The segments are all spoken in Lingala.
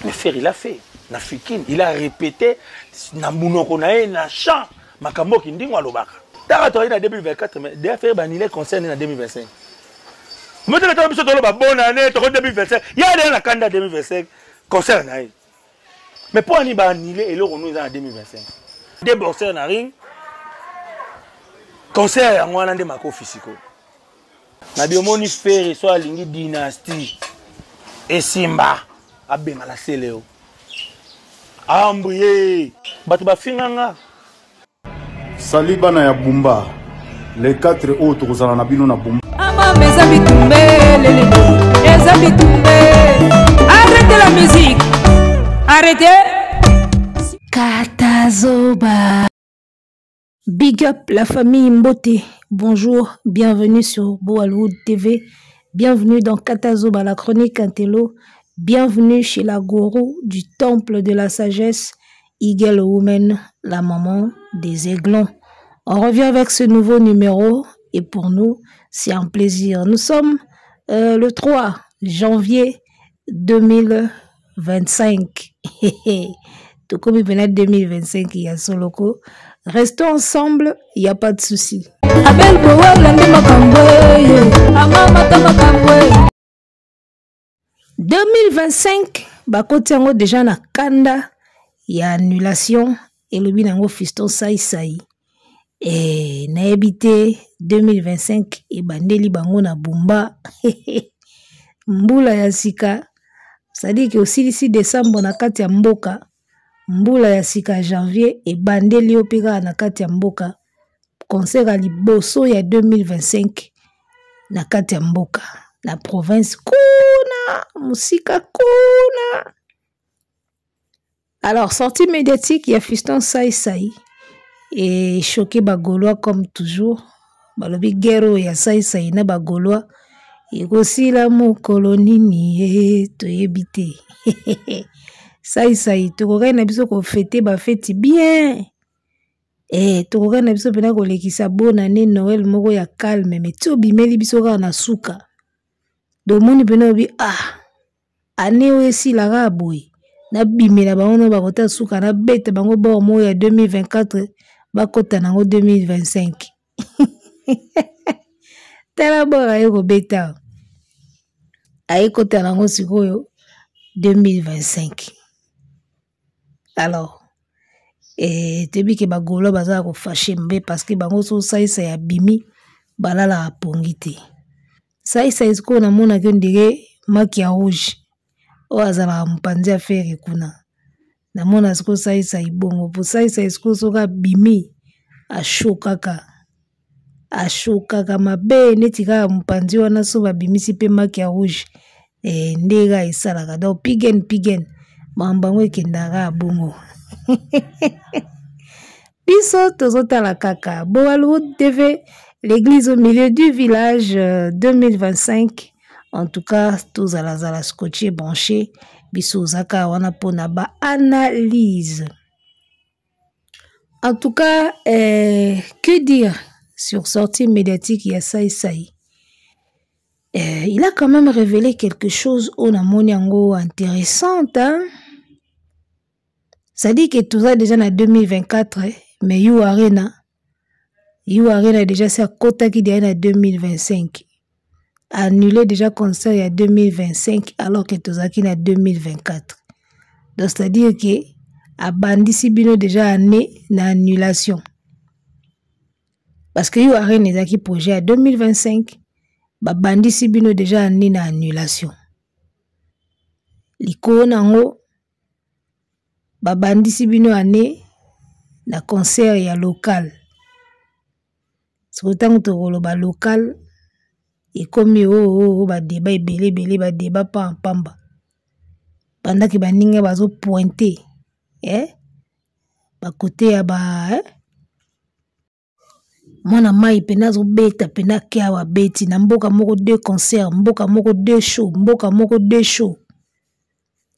Mais Ferre, il a fait na Fikine, il a répété na munoko na ye na chant makambo kindingo alobaka. Taka toyaki na 2024, mais déjà Ferre banile concert na 2025. Moteka tala biso toloba bonne année toko 2025. Ya déjà na kanda 2025 concert na ye. Mais mpo ani ba annuler eloko no eza na 2025. Deux boxeurs na ring. Concert yango wana nde makofi sikoyo. Na biomoni Ferre so alingi dynastie esimba abengana Celeo. Ambrie bato bafinga nga. Salut bana ya Bumba. Les 4 oyo tokozala na bino na Bumba. Amama eza bitumbe lele eza bitumbe. Arrêtez la musique. Arrêtez. Katazoba. Big up la famille Mbote. Bonjour, bienvenue sur Boalwood TV. Bienvenue dans Katazoba, la chronique Intello. Bienvenue chez la gourou du temple de la sagesse, Eagle Woman, la maman des aiglons. On revient avec ce nouveau numéro et pour nous, c'est un plaisir. Nous sommes le 3 janvier 2025. Tokomi pena 2025 ya soloko. Restons ensemble, il n'y a pas de souci. Abel Bowala nde makambo amamata makambo 2025 bakoti yango déjà na kanda ya annulation elobi nango Fiston Saisai. Nayebi te 2025 ebandeli bango na Bumba. Mbula ya sika, c'est-à-dire que osilisi décembre na kati ya mboka, mbula ya sika janvier ebandeli yo mpe kaka na kati ya mboka, concert ya liboso ya 2025 na kati ya mboka, na province kuna, mosika kuna. Alors, sortie médiatique ya Fiston Saisai et choqué ba Gaulois comme toujours. Balobi guerre oyo ya Saisai na ba Gaulois ekosila mokolo nini ye toyebi te. Saisai tokokaki na biso kofete ba feti bien. Tokokaki na biso mpena kolekisa bonne année Noël moko ya calme, mais ti obimeli biso kaka na suka. Domoni mpena obi année oyo esilaka boye nabimela bango no bakota suka nabeta bango bord moko ya 2024 bakota nango 2025. Tala bord aye kobeta aye kota nango sikoyo 2025. Alors toyebi ke ba Gaulois baza kofashe mbe parce que bango so saisa ya bimi balalaka pongi te. Saisa sikoyo namonaki ondire maki ya rouge oyo azalaka mopanzi ya Ferre kuna. Namona sikoyo saisa ibongo po saisa sikoyo soki abimi ashokaka, ashokaka mabe neti kaka mopanzi wana so babimisi pe maki ya rouge. Nde kaka esalaka donc pigen pigen makambo yango ekendaka kaka bongo. Biso tozotala kaka Boalwood TV, l'église au milieu du village 2025. En tout cas, tozalazala scotché branché, biso ozaka wana pona ba analyse. En tout cas, que dire sur sortie médiatique ya Saisai? Il a quand même révélé quelque chose au namoni yango intéressante, hein? Ça dit que tout ça déjà en 2024, mais You Arena, You Arena déjà c'est à côté qui déjà en 2025. Annulé déjà concert il y a 2025 alors que tout ça qui en 2024. Donc c'est-à-dire que a bandisi bino déjà année na annulation. Parce que You Arena ezaki projet à 2025, ba bandisi bino déjà année na annulation. Liko nango ba bandisi bino année na concert ya local. Soki tango tokoloba local ekomi oh, oh, oh, ba débat ebele ebele, ba débat pa pamba. Pendant que baninga bazo pointer, ba côté ya ba Mwana mai pena azobeta pena ke awa beti na mboka moko 2 concerts, mboka moko 2 show, mboka moko 2 show.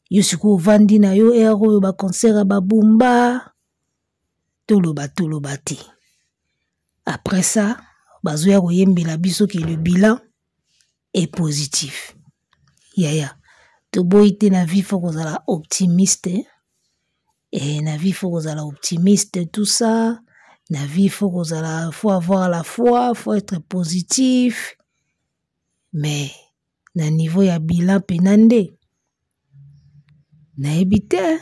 Yo sikoyo ovandi na yo heure oyo ba concert ya babumba toloba toloba te. Après ça bazoya koyembela biso ke le bilan est positif. Yaya, Toboyi te, na vie faut kozala optimiste. E na vie faut kozala optimiste, tout ça. Na vie faut kozala, faut avoir la foi, faut être positif. Mais na niveau ya bilan pena nde nayebi te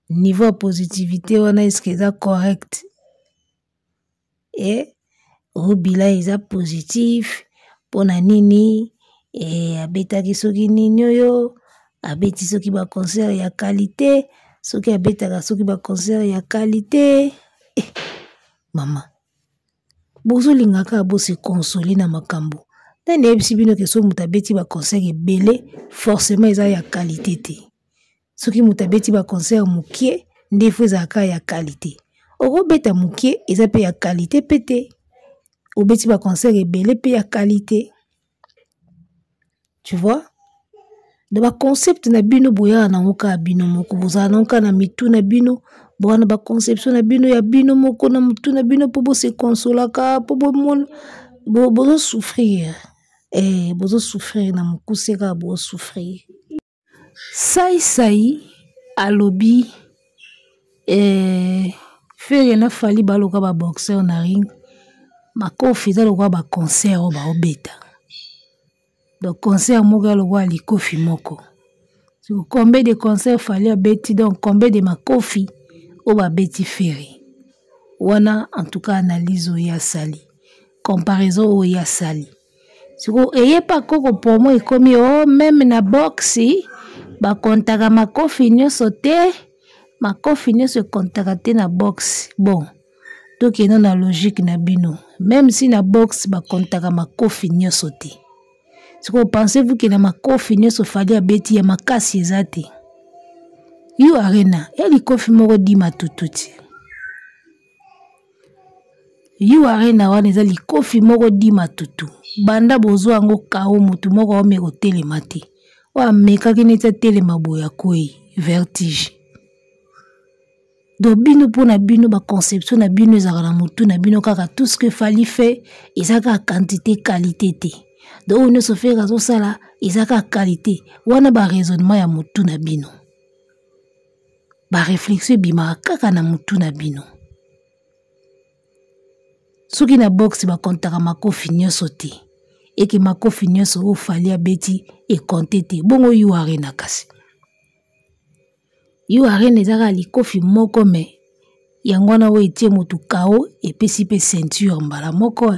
niveau ya positivité wana eske eza correct. E oyo bilan eza positif mpona nini? E abetaki soki nini oyo abeti soki ba concert ya qualité, soki abetaka soki ba concert ya qualité. E mama, bozolinga kaka bose console na makambo. Nani ayebisi bino ke so moto abeti ba concert ebele forcément eza ya qualité te? Soki moto abeti ba concert mokie nde fo ezalaka ya qualité. Okobeta mokie eza mpe ya qualité mpe te, obeti ba concert ebele mpe ya qualité. Tu vois, na baconcept na bino boyaka nango kaka bino moko, bozala nango kaka na mitu na bino, boya na baconception na bino ya bino moko na motu na bino mpo bose consolaka, mpo bomona bozosouffrir. Bozosouffrir na mokuse kaka, bozosouffrir. Saisai alobi Ferre na Fally baloka ba boxeur na ring, makofi eza lokola ba concert oyo baobeta. Donc concert moko ya lokola likofi moko. Combien de concert Fally abeti, donc combien de makofi oyo babeti Ferre wana? En tout cas, analyse oyo asali, comparaison oyo asali sikoyo eyepa koko promo ekomi o meme na boxe bakontaka makofi nyonso te, makofi nyonso ekontaka te na boxe. Bon, tokende na logique na bino, même si na boxe bakontaka makofi nyonso te, sikoyo pensez-vous ke na makofi nyonso Fally abeti ya makasi eza te? U Arena ya likofi moko dima tututi. U Arena wana eza likofi moko dima tutu. Banda bozwa yango kao, motu moko aomeka kotelema te. Oyo amekaki neti atelema boye akwei, vertige. Donc bino mpona bino baconception na bino ezalaka na motu na bino kaka tout ce que Fally fait eza kaka quantité, qualité te. Donc oyo nyonso Ferre azosala eza kaka qualité wana, baraisonnement ya motu na bino, baréflexion ebimaka kaka na motu na bino. Soki na boxe bakontaka makofi nyonso te, eke makofi nyonso oyo Fally abeti ekonte te, bongo U Arena kasi? U Arena eza kaka likofi moko, me yango wana oyo etie motu kao, epesi mpe ceinture mbala moko.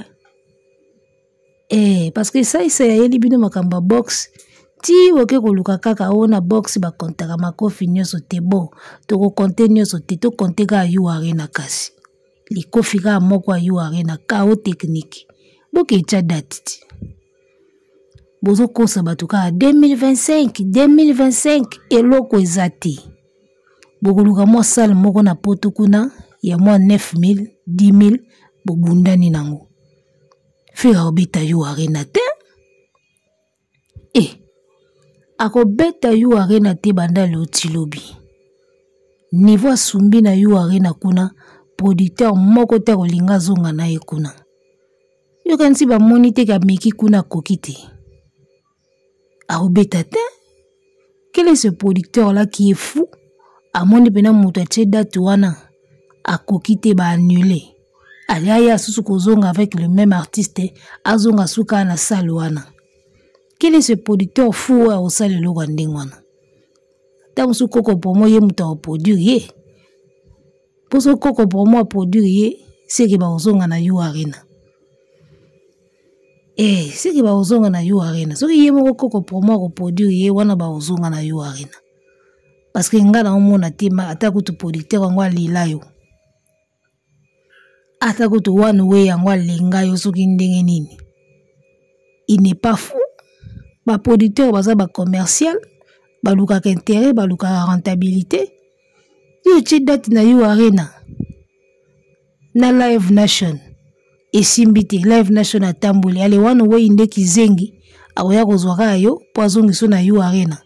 Parce que Saisai ayeli bino makambo ya boxe ti oke koluka kaka oyo na boxe bakontaka makofi nyonso te. Bon, tokokonte nyonso te, tokonte kaka U Arena kasi likofi kaka moko ya U Arena kao technique. Boke etya date ti bozokosa bato kaka 2025 2025, eloko eza te. Bokoluka mwa sale moko na poto kuna ya mwa 9000 10000, bobundani nango. Ferre akobeta U Arena te, e akobeta U Arena te. Banda leo ti lobi, niveau asumbi na U Arena kuna, producteur moko te akolinga azonga na ye kuna. Yokanisi bamoni te ameki kuna, akoki te, akobeta te. Quel est ce producteur là qui est fou? Amoni mpena moto atie date wana akoki te, baannule ali aya susu kozonga avec le même artiste, azonga suka na salle wana. Quel est ce producteur fou oyo akosala eloko ya ndenge wana? Ntango mosusu koko promo ye moto akoproduire ye, mpo soki koko promo aproduire ye, seke bakozonga na U Arena. Seke bakozonga na U Arena soki ye moko koko promo akoproduire ye wana, bakozonga na U Arena. Parce que nga naomona te, ata kutu producteur yango alela yo, ata kutu one way yango alenga yo soki ndenge nini, il n'est pas fou. Baproducteur baza bacommercial, balukaka intérêt, balukaka rentabilité. Yo otie date na U Arena na Live Nation, esimbi te, Live Nation atamboli ale wana wei nde kizengi akoya kozwa kaka yo mpo azongiso na U Arena.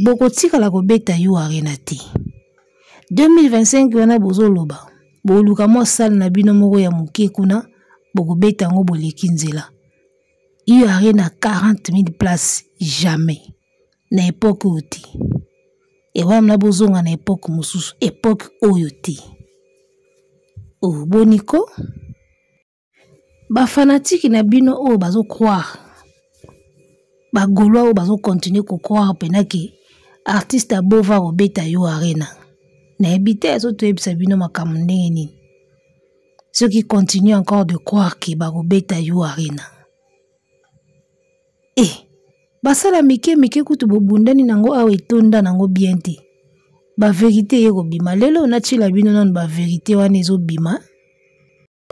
Bokotikala kobeta U Arena te 2025 wana. Bozoloba boluka mwa sale na bino moko ya moke kuna, bokobeta yango, boleki nzela. U Arena 40 000 places jamais na époque oyo te. Ewana na bozonga na époque mosusu, époque oyo te. Oh, boniko ba fanatique na bino oyo bazo croire, ba gaulois oyo bazo continuer ko croire pena ke artiste abova kobeta U Arena. Nayebi te azotoyebisa bino makambo ndenge nini. Ceux qui continuent encore de croire que bakobeta U Arena. Eh, basala mike mike kutu bobundani nango awa etonda nango bien te. Ba vérité ye kobima lelo natiela bino nanu ba vérité wana ezobima.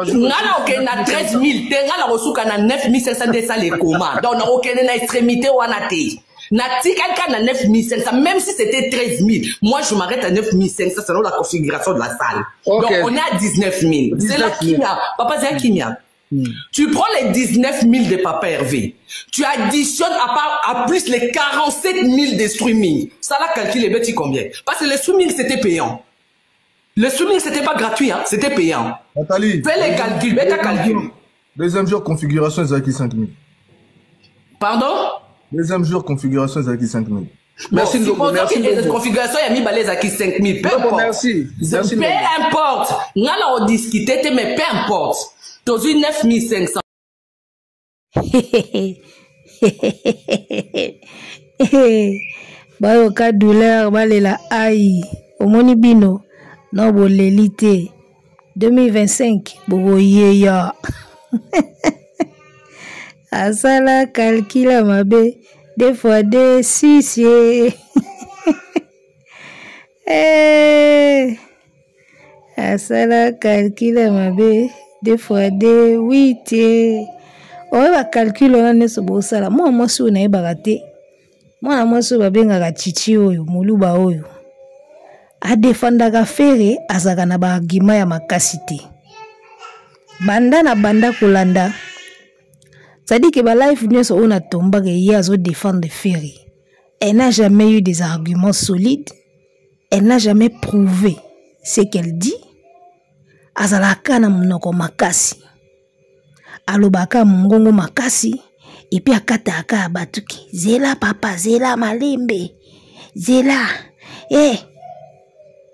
Nga na okende na 13 000 te, nga na kosuka na 9 500 nde esala ekoma. Donc na kokende na extrémité wana te. Natikali kaka na 9 500, même si c'était 13 000, moi je m'arrête à 9 500 selon la configuration de la salle. Okay. Donc on est à 19 000. C'est la kimia. Papa, c'est la kimia. Tu prends les 19 000 de Papa Hervé, tu additionnes à part, à plus les 47 000 de streaming. Ça l'a calculé, ben, tu combien? Parce que le streaming, c'était payant. Le streaming, c'était pas gratuit, hein, c'était payant. Nathalie, fais les calculs, mets ta calcul. Deuxième jour, configuration, Zaki 5 000. Pardon? Deuxième jour, configuration, Zaki 5 000. Merci, bon, Ndongo, merci, que configuration, il y a mis balai Zaki 5 000. Peu importe. Merci. Merci, peu importe. Nous allons discuter, mais peu importe. T'as eu 9 500. Bayoka douleur, balela aïe. Omoni bino, no boleli te. 2025, bokoyeya. Asala calcul mabe. 2 fois 2, 6. Eh. Asala calcul mabe. 2 fois 2, 8. Oyo ba calcul wana nyonso bosala. Mwana mwasi oyo nayebaka te. Mwana mwasi oyo babengaka Chichi oyo, moluba oyo. Adefendaka Ferre, azalaka na ba argument ya makasi te. Banda na banda kolanda. C'est-à-dire que ba live nyonso oyo natombaka ye azo défendre Ferre. Elle n'a jamais eu des arguments solides. Elle n'a jamais prouvé ce qu'elle dit. Azalaka na monoko makasi. Alobaka mongongo makasi. Et puis akataka batuki. Zela papa, zela malembe. Zela. Eh.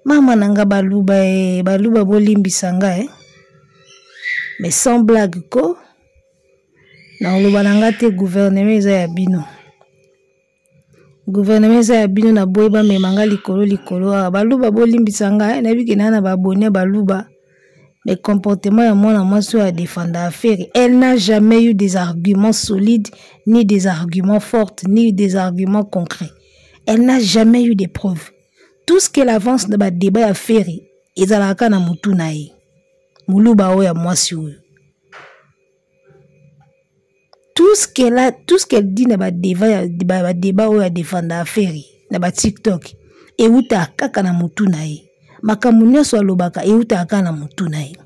Mama nanga baluba eh, baluba bolimbisa nga eh. Mais sans blague ko. Na oloba nanga te gouvernement eza ya bino. Gouvernement eza ya bino na boye ba memanga likolo likolo awa. Baluba bolimbisa nga eh, nayebi ke na ba abonné baluba. Mais comportement ya mwana mwasi oyo adefenda affaire, elle n'a jamais eu des arguments solides, ni des arguments forts, ni des arguments concrets. Elle n'a jamais eu de preuves. Tout ce qu'elle avance dans le débat affaire, ezalaka na mutu na ye. Muluba oyo ya mwasi oyo. Tout ce qu'elle a, tout ce qu'elle dit dans le débat, ba débat oyo adefenda affaire, na ba TikTok, euta kaka na mutu na ye. Makambo nyonso alobaka euta kaka na mutu na ye.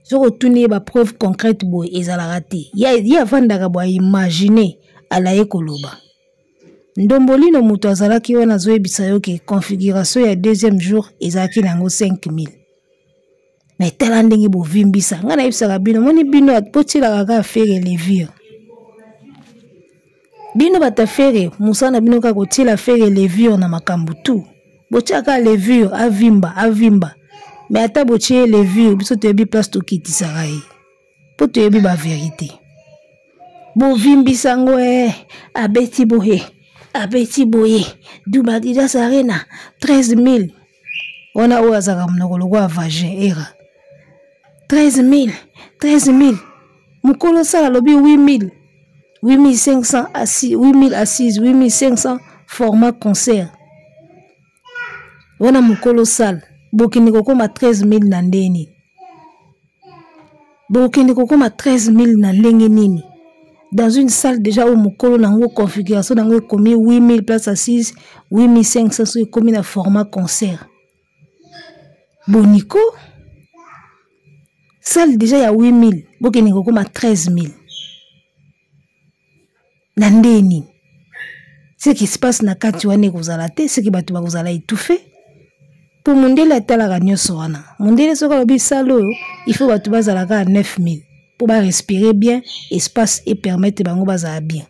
Soki otuni ye ba preuve concrète boye ezalaka te. Ye avandaka boye imaginer alaye koloba. Ndombolino moto azalaki wana azoyebisa yo ke configuration ya deuxième jour ezalaki nango 5000. Mais tala ndenge bovimbisa. Nga nayebisaka bino, moni bino botielaka kaka Ferre levure. Bino bato ya Ferre, mosala na bino kaka kotiela Ferre levure na makambo tu. Botiaka levure, avimba, avimba. Mais ata botie levure, biso toyebi place tokitisaka ye. Po toyebi ba vérité. Bovimbisa ngo, eh, abeti boye, abeti boye. Duba Adidas Arena, 13 000. Wana oyo azalaka monoko lokola vagin, era. 13 000, 13 000. Mokolo sala alobi 8 000. 8 500 assis, 8 000 assises, 8 500 format concert. Wana mokolo sala, bokende kokoma 13 000 na ndeni. Bokende kokoma 13 000 na ndenge nini? Dans une salle déjà où mokolo nango configuration nango ekomi 8 000 places assises, 8 500 so ekomi na format concert. Boniko salle déjà ya 8 000, bokende kokoma 13 000. Na ndeni. Ce qui se passe na kati wana ekozala te, ce qui bato bakozala étouffé. Po mondele atalaka nyonso wana. Mondele soki alobi salle oyo, il faut bato bazala kaka 9 000. mpo barespire bien, espace epermettre bango bazala bien.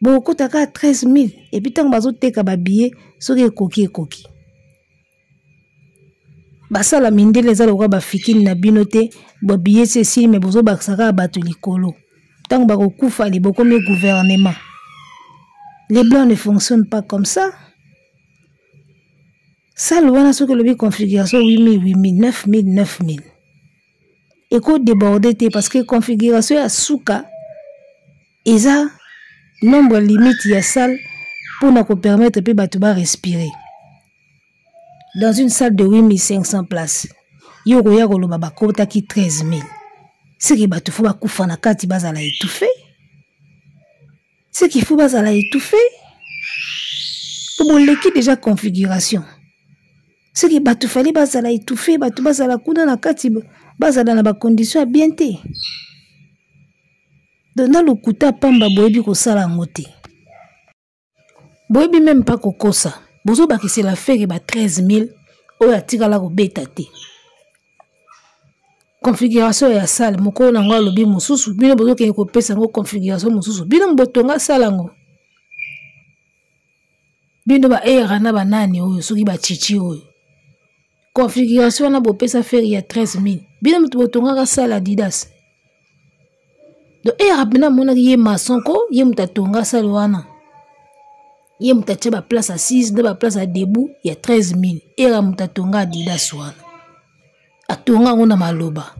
Bokota kaka 13 000, et puis ntango bazoteka babillet, soki ekoki, ekoki. Basala mindele eza lokola bafikini na bino te. Babillet ti esili, me bozobakisa kaka bato likolo. Ntango bakokufa, libokomi gouvernement. Les blancs ne fonctionnent pas comme ça. Salle wana, soki olobi configuration 8000, 8000, 9000, 9000, ekodéborde te, parce que configuration ya suka eza nombre limite ya salle mpona kopermettre mpe bato barespirer. Dans une salle de 8500 places, yo okoya koloba bakotaki 13 000, seke bato faut bakufa na kati, bazala étouffé. Ce qu'il faut, bazala étouffé, po boleki déjà configuration. Soki bato fallait bazala étouffé, bato bazala kuna na kati, bazala na bacondition ya bien te. Donc na lokuta pamba, boyebi kosala yango te, boyebi même pas kokosa. Bozobakisela Ferre ba 13 000 oyo atikala kobeta te. Configuration ya salle, mokolo nango alobi mosusu, bino bozokende kopesa yango configuration mosusu. Bino botonga salle yango, bino baera na banani oyo, soki bachichi oyo. Configuration wana bopesa Ferre ya 13 000, bino moto botongaka salle Adidas. Donc era mpena amonaki ye maçon ko, ye moto atonga salle wana, ye moto atia baplace assise na baplace ya debout ya 13 000. Era moto atonga Adidas wana, atonga yango na maloba,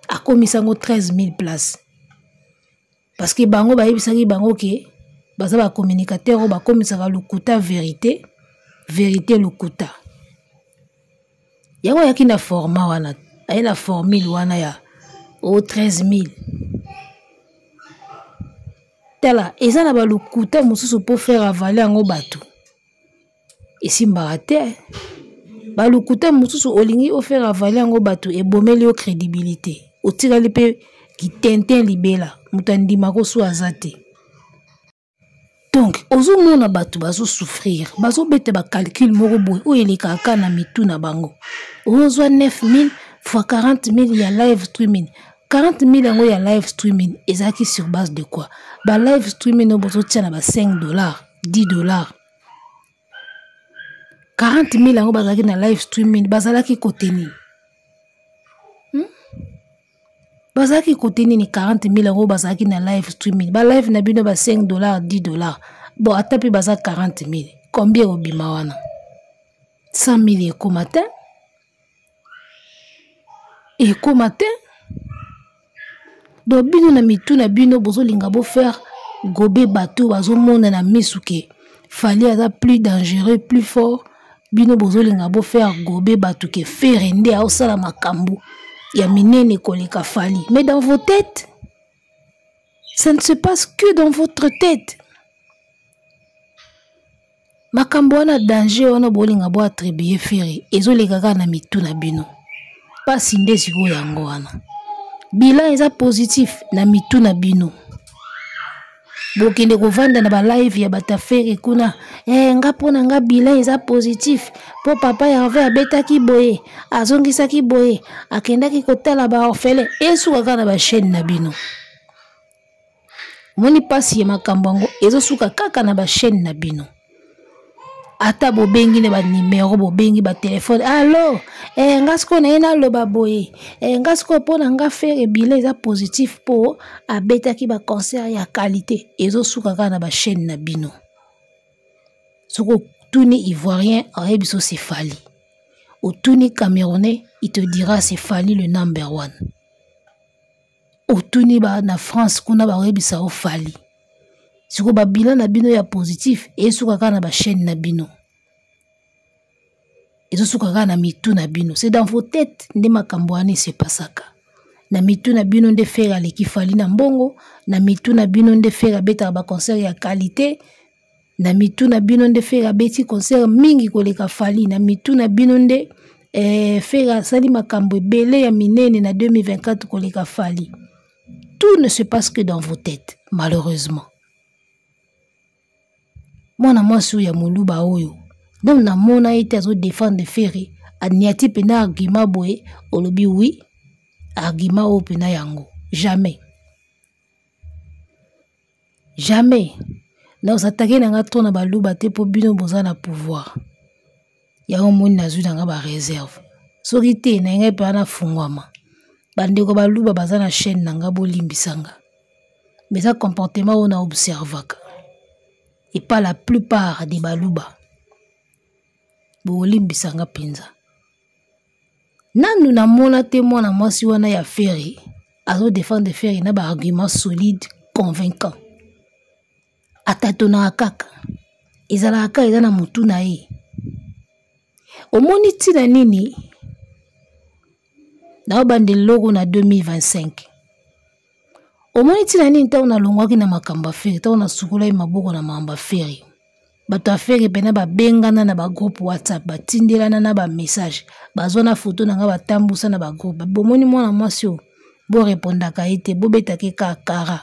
akomisa yango 13 000 place, parce que bango bayebisaki bango ke baza bacommunicateur oyo bakomisaka lokuta vérité, vérité lokuta. Yango ayaki na format wana, aye na formule wana ya o 13 000. Tala, eza na balokuta mosusu mpo faire avaler yango bato, esimbaka te. Balokuta mosusu olingi ofaire avaler yango bato, ebomeli yo crédibilité, otikali mpe kitintin libela, moto andimako so aza te. Donc ozomona bato bazosouffrir, bazobeta bacalcul moko boye oyo elekaka kaka na mitu na bango. Ozwa 9000 fois 40 000 ya live streaming. 40 000 yango ya live streaming ezalaki sur base de quoi? Ba live streaming oyo bozotia na ba 5 $, 10 $. 40 000 yango bazalaki na live streaming, bazalaki kote nini? Bazalaki kote nini? 40 000 yango bazalaki na live streaming, balive na bino ba 5 $, 10 $. Bon, ata mpe baza 40 000, combien ekobima wana? 100 000 ekóma te, ekóma te. Donc bino na mitu na bino bozolinga bofaire gober bato bazomona na misu ke Fally aza plus dangereux, plus fort. Bino bozolinga bofaire gober bato ke Ferre nde aosala makambo ya minene koleka Fally. Mais dans vos têtes, ça ne se passe que dans votre tête. Makambo wana, danger wana bolinga boattribue Ferre, ezoleka kaka na mitu na bino. Mpasi nde sikoyo yango wana, bilan eza positif na mitu na bino. Bokende kovanda na balive ya bato Ferre kuna. Nga mpo na nga, bilan eza positif mpo papa Herve abetaki boye, azongisaki boye, akendaki kotala baorphelin. Esuka kaka na bachaîne na bino. Omoni mpasi ya makambo yango, ezosuka kaka na bachaîne na bino. Ata bobengi na banimero, bobengi batelefone, allo, nga sikoyo naye naloba boye, nga sikoyo mpo na nga Ferre bilan eza positif mpo abetaki baconcert ya qualité. Ezosuka kaka na bachaîne na bino. Soki otuni Ivoirien, ayebi so c'est Fally. Otuni Camerounais, il te dira c'est Fally le number one. Otuni ba na France kuna, bakoyebisa yo Fally. Sikoyo babilan na bino ya positif esuka kaka na bachaîne na bino, ezosuka kaka na mitu na bino. C'est dans vos têtes nde makambo wana esepasaka na mitu na bino, nde Ferre aleki Fally na mbongo na mitu na bino, nde Ferre abetaka baconcert ya qualité na mitu na bino, nde Ferre abeti concert mingi koleka Fally na mitu na bino, nde Ferre asali makambo ebele ya minene na 2024 koleka Fally. Tout ne se passe que dans vos têtes, malheureusement. Mwana mwasi oyo ya moluba oyo, donc namona ye te azodefendre Ferre, aniati mpena argument boye. Olobi oui, argument oyo mpena yango. Jamais, jamais. Nakozatake na nga to na baluba te, mpo bino boza na pouvoir. Yango moni nazwi na nga bareserve. Soki te, na ngai mpe nafungwama. Bandeko baluba baza na chaîne na nga, bolimbisa nga. Mais eza comportement oyo na observaka epa la plupart de baluba. Bolimbisa nga mpenza. Nanu namona te mwana mwasi wana ya Ferre azodefendre Ferre na baargument solide, convaincant. Atatonaka kaka, ezalaka kaka eza na motu na ye. Omoni ntina nini naobanda eloko na 2025? Omoni ntina nini ntango nalongwaki na makambo ya Ferre, ntango nasukolaki maboko na makambo ya Ferre, bato ya Ferre mpena babengana na bagroupe WhatsApp, batindelana na bamessage, bazwa na foto na ngai, batambusa na bagroupe. Bomoni mwana mwasi oyo, borepondaka ye te, bobetaka ye kaka kara.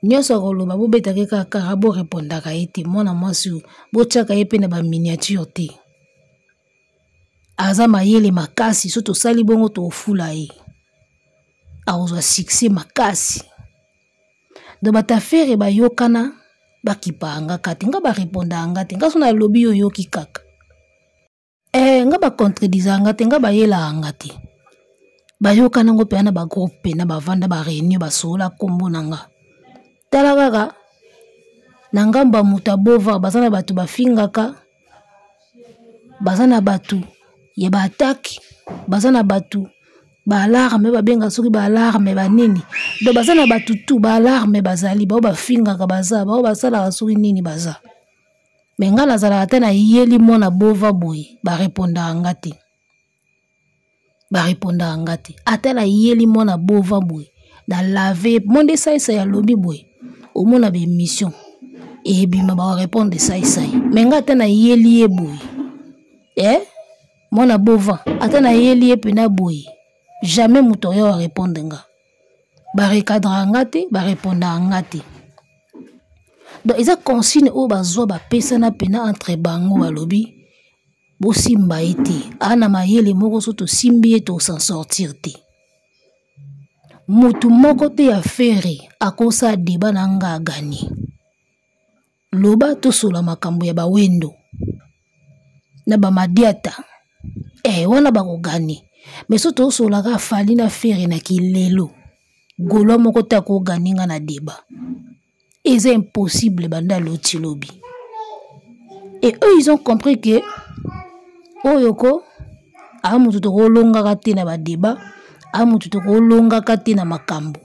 Nyonso akoloba, bobetaka ye kaka kara, borepondaka ye te. Mwana mwasi oyo, botiaka ye mpe na baminiature te. Aza mayele makasi, so tosali bongo tofula ye, akozwa succès makasi. Donc bato ya Ferre bayokana, bakipaka nga ka te, nga barepondaka nga te. Nga so nalobi, yo oyoki kaka. Nga bacontredisaka nga te, nga bayelaka nga te. Bayokana ngo mpenza na bagroupe, mpe na bavanda bareunion, basolola nkombo na nga. Tala kaka na ngambo ya moto ya bova, baza na bato bafingaka, baza na bato ya baatake, baza na bato baalarme, babenga soki baalarme banini. Donc baza na bato tu baalarme bazali, bao bafingaka baza, bao basalaka soki nini baza. Me nga nazalaka te, nayeli mwana bova boye, barepondaka nga te, barepondaka nga te. Ata nayeli mwana bova boye, na lave monde esaisai, alobi boye, omona baémission ebima, bakorepondre esaisai. Me nga ata nayeli ye boye, mwana bova, ata nayeli ye mpena boye, jamais moto oyo arepondre nga. Barecadraka nga te, barepondaka nga te. Donc eza consigne oyo bazwa, bapesana mpena entre bango, balobi bosimba ye te, aa na mayele moko, so tosimbi ye tosan sortir te. Motu moko te ya Ferre akosala deba na nga agani. Loba tosola makambo ya bawendo na bamadiata, wana bakogani. Me so tosolaka Fally na Ferre na kilelo, gaulois moko te akogani nga na deba, eza impossible. Banda loti lobi, et eux ils ont compris que oyo ko aa motu tokolongaka te na badeba, aa motu tokolongaka te na makambo.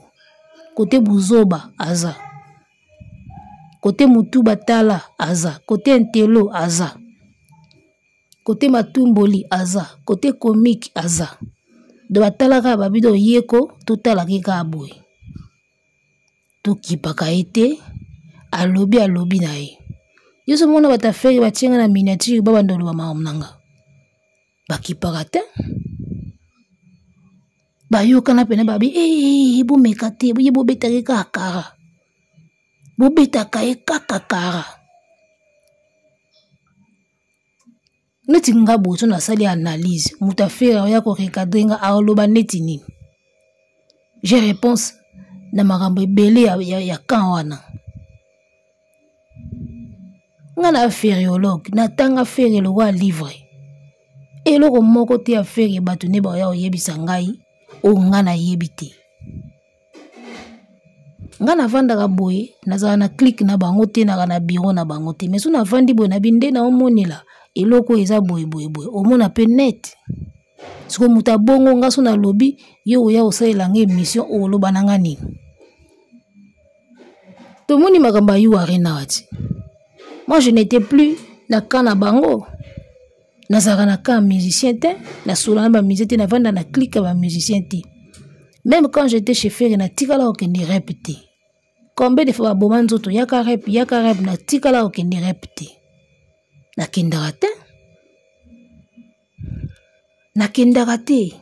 Kote buzoba aza, kote motu batala aza, kote intelo aza, kote matumboli aza, kote comique aza. Do batalaka babido yeko, totalaki kaka boye, tokipaka ye te. Alobi, alobi na ye nyonso. Mona bato afere batienga na miniature, babanda oloba makambo na nga, bakipaka te. Bayokana mpena, babi hey, bomeka te ye, bobetaka ye kaka kara, bobetaka ye kaka kara. Neti nga boye, so nasali analyse, moto afere oya korecadre nga, aloba neti nini? J'ai réponse na makambo ebele ya camp wana. Nga na feriologue, natanga Ferre lokola livre. Eloko moko te ya Ferre bato nde baoya koyebisa ngai oyo nga nayebi te. Nga navandaka boye, nazala na clique na bango te, naka na bureau na bango te. Mais so navandi boye, nabi nde naomonela eloko oyo eza boye boye boye, omona mpe net. Siko moto abongo nga, so nalobi, yo oya kosalela nga émission, oloba na nga nini? Tomoni makambo ya U Arena wati. Moi je n'étais plus na camp na bango, nazalaka na camp musicien te, nasola na bamusicien te, navanda na clique ya bamusicien te. Même quand j'étais chez Ferre, natikala kokende rep te. Combien de fois baboma nzoto, yaka rep, yaka rep, natikala kokende rep te, nakendaka te, nakendaka te.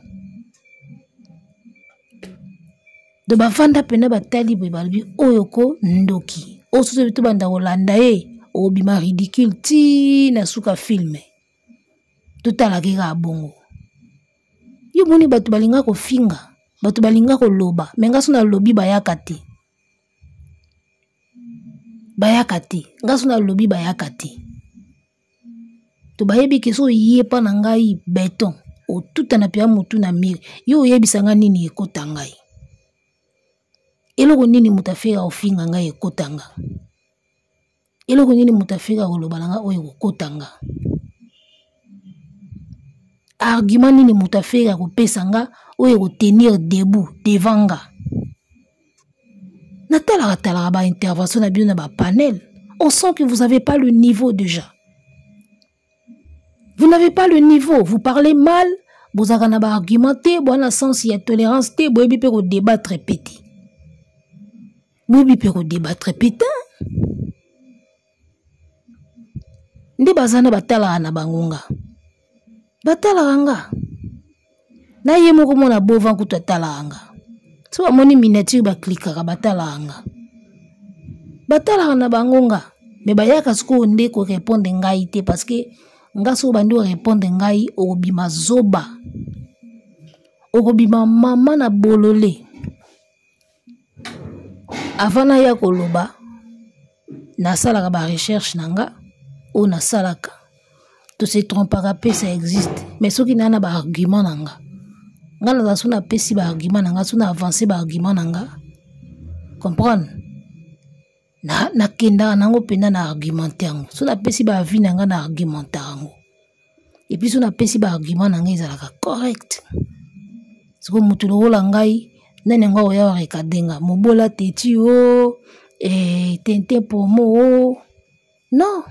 Do bavanda mpena, batali boye, balobi oyo ko ndoki oyo, soso tobanda kolanda ye, obima ridicule ti na suka filme. Totalaki kaka bongo. Yo moni bato balinga kofinga. Bato balinga koloba me nga so nalobi bayaka te, bayaka te. Nga so nalobi bayaka te. To bayebi ke so oye epa na ngai beton otutana mpenza motu na mire, yo oyebisa nga nini ekota ngai, eloko nini moto afeka kofinga ngai ekota nga, eloko nini moto afeka koloba na nga oyo ekokota nga, argument nini moto afeka kopesa nga oyo ekotenir debout devant nga. Natalaka talaka ba intervention na bino na ba panel, on sent que vous avez pas le niveau déjà. Vous n'avez pas le niveau, vous parlez mal, bozalaka na ba argument te, boza na sens ya tolérance te, boyebi mpe kodébattre pe te. Boyebi mpe kodébattre pe te. Nde baza na batalaka na bango nga. Batalaka nga. Na ye moko mwana bovan kutu atalaka nga. So bamoni miniature baklikaka batalaka nga. Batalaka na bango nga. Me bayaka sikoyo nde korepondre ngai te parce que nga soki obandi korepondre ngai okobima zoba. Okobima mama na bolole. Avant naya koloba nasalaka ba recherche na nga oyo nasalaka. To se trompaka pe ça existe, mais soki naa na ba argument na nga, nga naza so napesi ba argument na nga, so na avance ba argument na nga, comprendre? Nakendaka nango mpenza na argumente yango, so napesi ba avis na nga na argumenta yango, et puis so napesi ba argument na nga ezalaka correct. Sikoyo motu lokola ngai nani yango akoya korekade nga mobola teti o, tente promo o, non.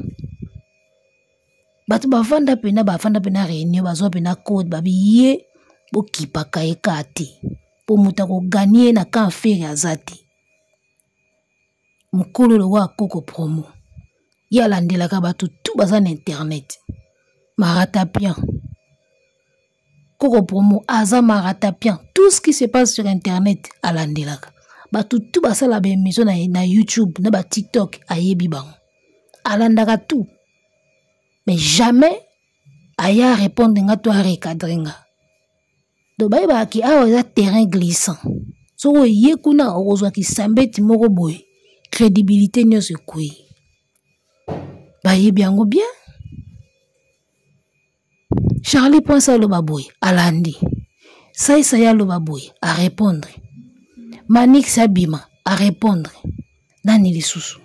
Bato bavanda mpena, bavanda mpena réunion, bazwa mpena code, babi ye bokipaka ye kaka te mpo moto akoganie ye na camp Ferre aza te. Mokolo lokola koko promo ye alandelaka bato tu baza na internet, maratapian. Koko promo aza maratapian, tout ce qui se passe sur internet alandelaka bato tu basala ba émission na YouTube na ba TikTok, ayebi bango, alandaka tout, mais jamais aya répondre nga to arecadre nga. Donc bayebaka ke awa eza terrain glissant, soki oye kuna okozwa kisambeti moko boye, crédibilité nyonso ekwei. Bayebi yango bien. Charlie Prince aloba boye alandi, Saisai aloba boye a répondre, Manix abima a répondre, nani lisusu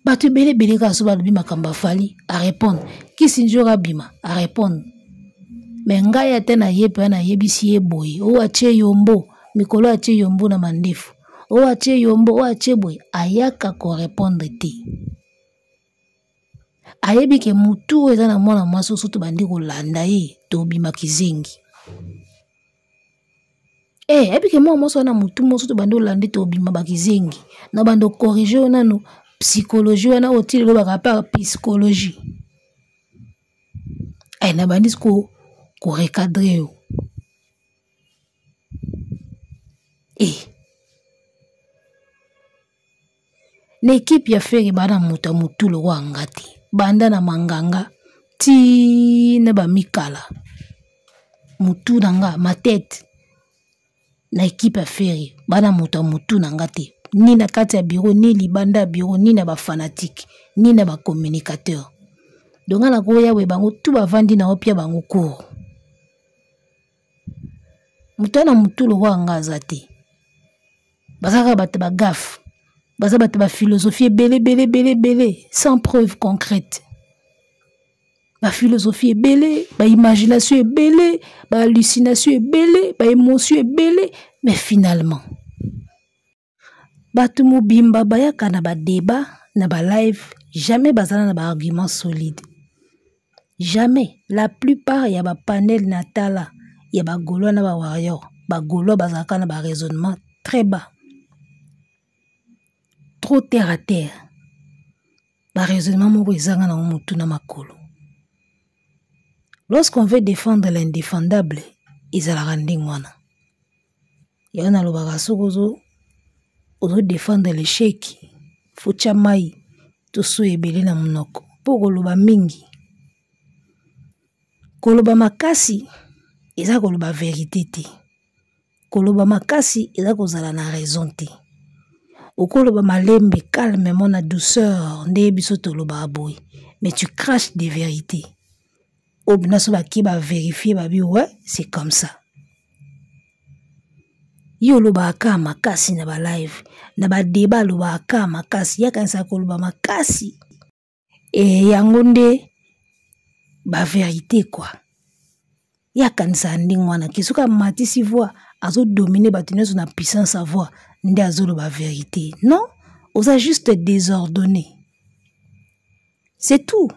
bato ebele ebele kaka so balobi makambo afali a répondre, Kisinjora abima a répondre. Mais ngai ata na ye mpe nayebisi ye boye, oyo atie yombo mikolo, atie yombo na mandefu, oyo atie yombo, oyo atie boye, ayaka korépondre te. Ayebi ke mutu oyo eza na mwana mwasi oyo soki tobandi kolanda ye tobima kizengi. Ayebi ke mwana mwasi wana mutu moko soki tobandi kolanda ye tobima bakizengi. Na bando corriger oyo nanu psychologie wana oyo ti lelo baka pa psychologie. Na bandi siko ko recadrer yo. Na ekipe ya Ferre bana moto ya motu lokola nga te, banda na manganga ti na bamikala motu na nga ma tête na ekipe ya Ferre bana moto ya motu na nga te, ni na kati ya bureau ni libanda ya bureau ni na ba fanatique ni na ba communicateur. Donc nga nakoya boye bango tu bavandi na opia bango cours. Moto na motu lokola nga aza te. Baza kaka bato ba gaffe, baza bato ba philosophie ebele ebele ebele ebele sans preuve concrète. Ba philosophie ebele, ba imagination ebele, ba hallucination ebele, ba émotion ebele, mais finalement bato mobimba bayaka na ba débat na ba live, jamais bazala na ba argument solide. Jamais. La plupart ya ba panel na tala ya ba Gaulois na ba warrior, ba Gaulois bazalaka na ba raisonnement très bas, trop terre à terre. Ba raisonnement moko ezanga na mutu na makolo. Lorsqu'on veut défendre l'indéfendable, ezalaka ndenge wana. Yango nalobaka soki ozo défendre l'échec, faut tia mai to so ebele na monoko mpo koloba mingi. Koloba makasi eza koloba vérité te. Koloba makasi eza kozala na raison te. Okoloba malembe calmement na douceur nde biso tolobaka boye, mais tu craches des vérités. Oyo bina so bake ba vérifier babi ouais, c'est comme ça. Ye olobaka kaka makasi na ba live, na ba débat alobaka kaka makasi, ye akanisaka koloba makasi. E yango nde ba vérité quoi. Ye akanisaka ndenge wana ke soki amatisi voix azodomine bato nyonso na puissance ya voix nde azoloba vérité. Non, oza juste désordonné, c'est tout.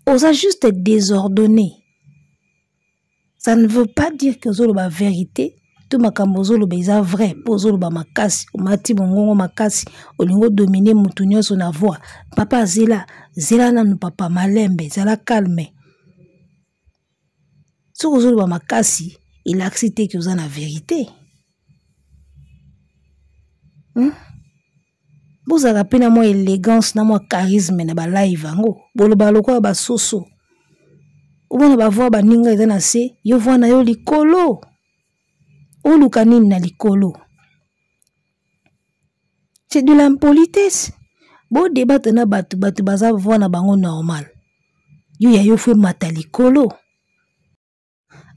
Oza juste désordonné, ça ne veut pas dire que ozoloba vérité to makambo ozoloba eza vrai. Mpo ozoloba makasi, omati mongongo makasi, olingi odomine motu nyonso na voix. Papa, zela, zela nanu papa, malembe, zala calme. Soki ozoloba makasi elakisi te ke oza na vérité. Bozalaka mpe na mwa élégance na mwa charisme na balive yango. Bolobaka lokola basoso, omona bavoi baninga eza na se, yo voi na yo likolo, oluka nini na likolo? C'est de l'impolitesse. Bodebate na bato, bato baza voi na bango normal, yo ya yo fo emata likolo.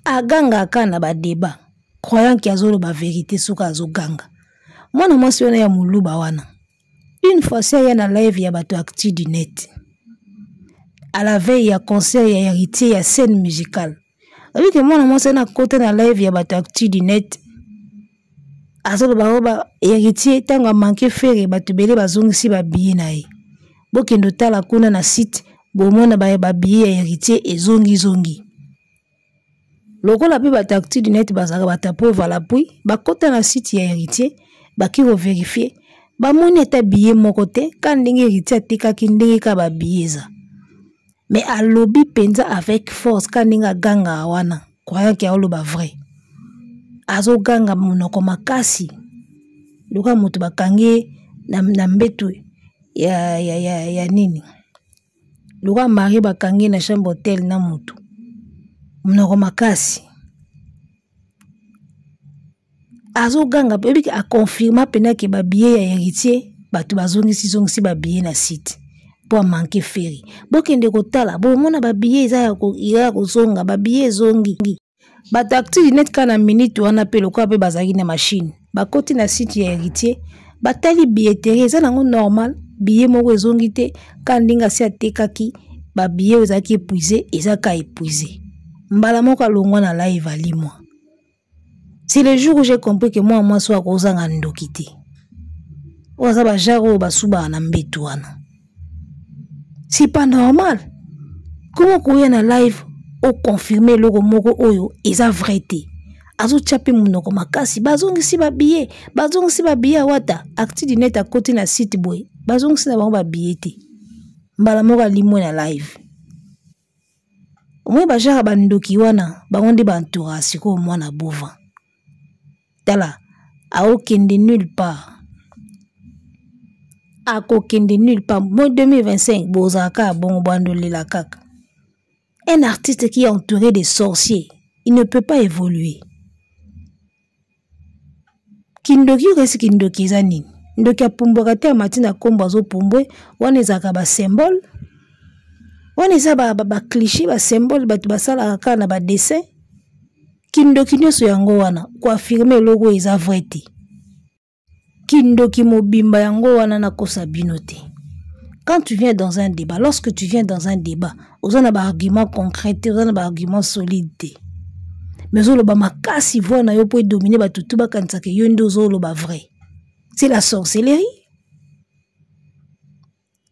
Agangaka na badeba croyant ke azoloba vérité. Soki azoganga, mwana mwasi wana ya moluba wana, une fois si aya na live ya bato actu du net à la veille ya concert ya Héritier ya scène musicale, oyebi ke mwana mwasi wana akota na live ya bato actu du net, azoloba oyo ba Héritier ntango amanke Ferre, bato ebele bazongisi babiye na ye. Bokende otala kuna na site, bomona babiye ya Héritier ezongizongi. Lokola mpe bato actu du net bazalaka bato ya preuve à l'appui, bakota na site ya Héritier, baki koverifie, bamoni ata biye moko te, ka ndenge Héritier atekaki, ndenge ka babiye eza. Mais alobi mpenza avec force, ka ndenge agangaka wana, croyant ke aoloba vrai. Azoganga monoko makasi lokola moto bakangi ye na mbetu ya nini, lokola mari bakangi ye na chambre hotel na motu, monoko makasi azoganga. Mpe oyebiki akonfirma mpena ke babiye ya Héritier bato bazongisi zongisi babiye na site mpo amanke Ferre. Bokende kotala, bomona babiye eza ya kozonga, babiye ezongi. Bato active net kaka na minute wana mpe lokola mpe bazalaki na machine, bakoti na site ya Héritier, batali billetterie eza nango normal, billet moko ezongi te, kaka ndenge asi atekaki babillet oyo ezalaki épuisé, eza ka épuisé. Mbala moko alongwa na live, alimwa. C'est le jour où j'ai compris que mwana mwasi oyo akozanga ndoki te, oyo aza bajare oyo basubaka na mbetu wana. C'est pas normal. Comment koya na live oconfirme eloko moko oyo eza vrai te? Azotya mpe monoko makasi, bazongisi babiye, bazongisi babiye. Awata actu du net akoti na site boye, bazongisi na bango babiye te. Mbala moko alimwe na live. Omoi bajara bandoki wana, bango nde baentouraka sikoyo mwana bova. Tala, aokende nulle part, akokende nulle part. Mo 2025 bozala kaka bongo, bandolela kaka. Un artiste qui est entouré de sorciers, il ne peut pas évoluer. Kindoki oyo esi kindoki eza nini? Ndoki apumbwaka te, amati na nkombo azopumbwe. Wana ezalaka basymbole, wana eza bacliche, ba basymbole bato basalaka kaka na badessin. Kindoki nyonso yango wana, koafirme eloko oyo eza vrai te. Kindoki mobimba yango wana, nakosa bino te. Quand tu viens dans un débat, lorsque tu viens dans un débat, oza na baargument concret te, oza na baargument solide te, mais ozoloba makasi, voix na yo mpo edomine bato tu bakanisaka yo nde ozoloba vrai. C'est la sorcellerie.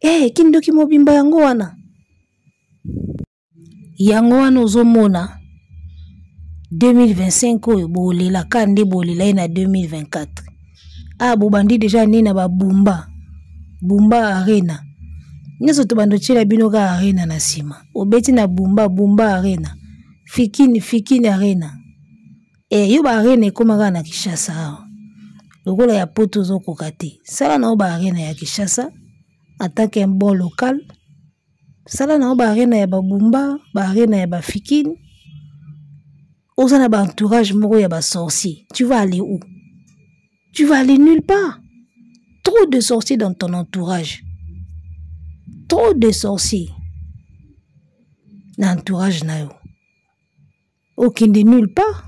Eh, kindoki mobimba yango wana. Yango wana ozomona 2025 oyo bolelaka nde bolela ye na 2024. Ah, bobandi deja nde na babumba bumba arena nyonso, tobanda otyela bino kaka arena na nsima, obeti na bumba bumba arena, fikini fikini arena. E, yo ba arena ekóma kaka na Kinshasa awa, lokola ya poto ozokoka te. Sala na yo ba arena ya Kinshasa en tant qu'un bon local, sala na yo ba arena ya babumba, ba arena ya bafikini. Oza na baentourage moko ya basorcier, tu vas aller où? Tu vas aller nulle part. Trop de sorciers dans ton entourage, trop de sorciers na entourage na yo, okende nulle part.